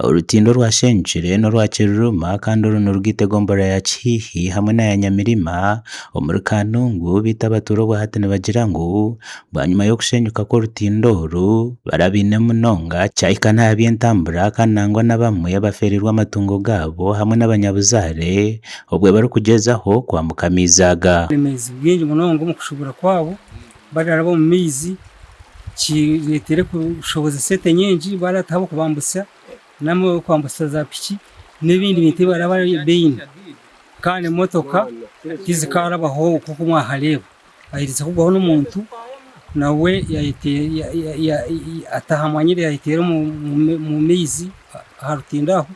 Orutindo orwashenyukire n'orwa Kiruruma kandi oru nirugaita egomborora ya Kihihi hamwe n'eya Nyamirima omuri Kanungu beitu abatuura obwahati nibagira ngu bwanyima y'okushenyuka kw'orutindo oru barabaine munonga kyahika n'aha by'entambura kandi nangwa n'abamwe bafeereirwe amatungo gaabo hamwe n'abanyabuzaare obwo barikugyezaho kwambuka amaizi aga. Oburemeezi bwingi munonga omu kushubura kwabo bararaba omu maizi kireetere kushohoza esente nyingi barataho ab'okubambutsya n'ab'okwambutsya za piki n'ebindi bintu ebi baraba baine kandi emotoka tizikarabaho nk'oku mwahareeba haherize kugwaho n'omuntu nawe atahamanyire yayeteera omu maizi aha rutindo aho.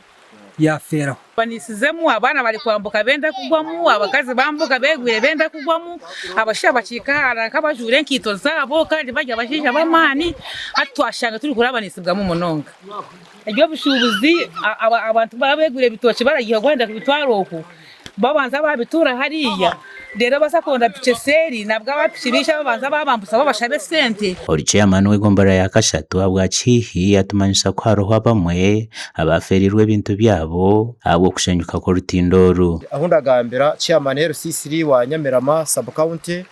yaafeeraho. Banisizemu abaana bari kwambuka benda kugwamu, abakazi bambuka begwire benda kugwamu, abashaija bakiika aharara nk'abajuure enkaito zaabo kandi bari abashaija b'amaani, hati twashanga turikurabanisibwamu munonga. Eby'obushuubuzi abantu baaba begwire ebitookye baragiiha kwenda kubitwara oku, babanza baabituura hariya reero baza kuronda piki eseeri nabwo aba piki baija babanza baabambusa babashaba esente. Ori chairman w'egomborora ya kashatu ahabwa Kihihi yatumanyisa ku hariho abamwe abaafeereirwe ebintu byabo ahabw'okushenyuka kw'orutindo oru. Ahu ndagambira chairman LC3 wa Nyamirama sub county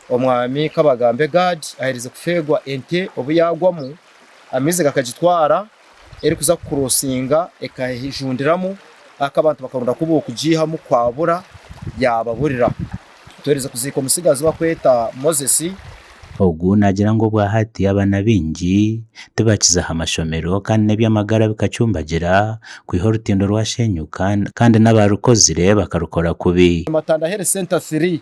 omwami Kabagambe Gad aherize kufeerwa ente obu yagwamu amaizi gakagitwara erikuza kukurosinga ekajundiramu aka abantu bakaronda oku bokugiihamu kwabura yababurira. Tuherize kuziika omutsigazi ou bakweta Moses. Ogu naagira ngu obwahati abaana baingi tibakiza aha mashomero kandi n'eby'amagara bikacumbagira kwiha orutindo rwashenyuka kandi n'abarukozire bakarukora kubi. Matanda Health Centre 3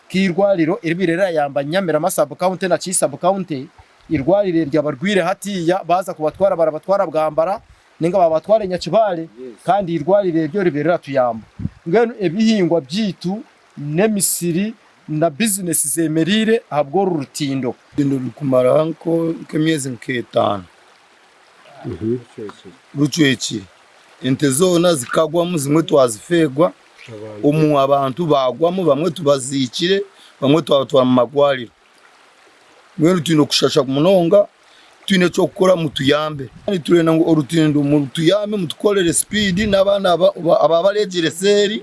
nk'eirwariro eribaire rirayamba Nyamirama Sub County na Kii Sub County, eirwariro eryo abarwaire hatiiya baaza kubatwara barabatwara Bwambara ninga babatwara Nyakibale kandi eirwariro eryo ribaire riratuyamba. Mbwenu ebihingwa byaitu n'emisiri na bizinesi zemereire ahabw'oru rutindo. Orutindo rurikumara nk'emyezi nk'etaano rucwekire, ente zoona zikagwamu zimwe twazifeerwa, omu abantu baagwamu bamwe tubaziikire bamwe twabatwara omu marwariro. Mbwenu twine kushasha munonga titwine eky'okukora mutuyambe. Niturenda ngu orutindo murutuyambe mutukorere sipiidi n'abaana ababareegire seeri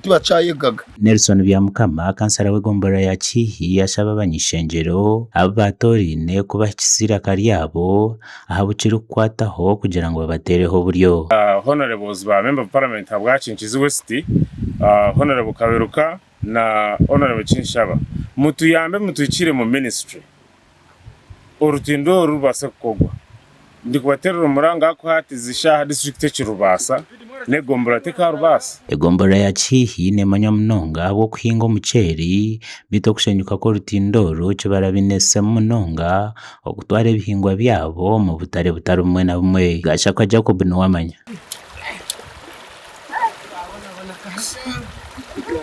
tibakyayegaga. Nelson Byamukama, kansara w'egomborora ya Kihihi yashaba abany'ishengyero abu baatoraine kubahikisa eiraka ryabo aha bukirikukwataho kugira ngu babateereho oburyo. Honorables ba Member of Parliament ahabwa Kinkizi West, Honourable Kaberuka na Honourable Kinshaba mutuyambe mutuhikire mu ministry orutindo oru rubaase kukorwa. Ndikubaterera omuranga ahakuba hati zishaaha district tekirubaasa n'egomborora tekarubaasa. Egomborora ya Kihihi nemanywa munonga ahabw'okuhinga omuceeri beitu okushenyuka kw'orutindo oru kibarabinesemu munonga okutwara ebihingwa byabo omu butare butari bumwe na bumwe. Gashakwa Jacob Niwamanya.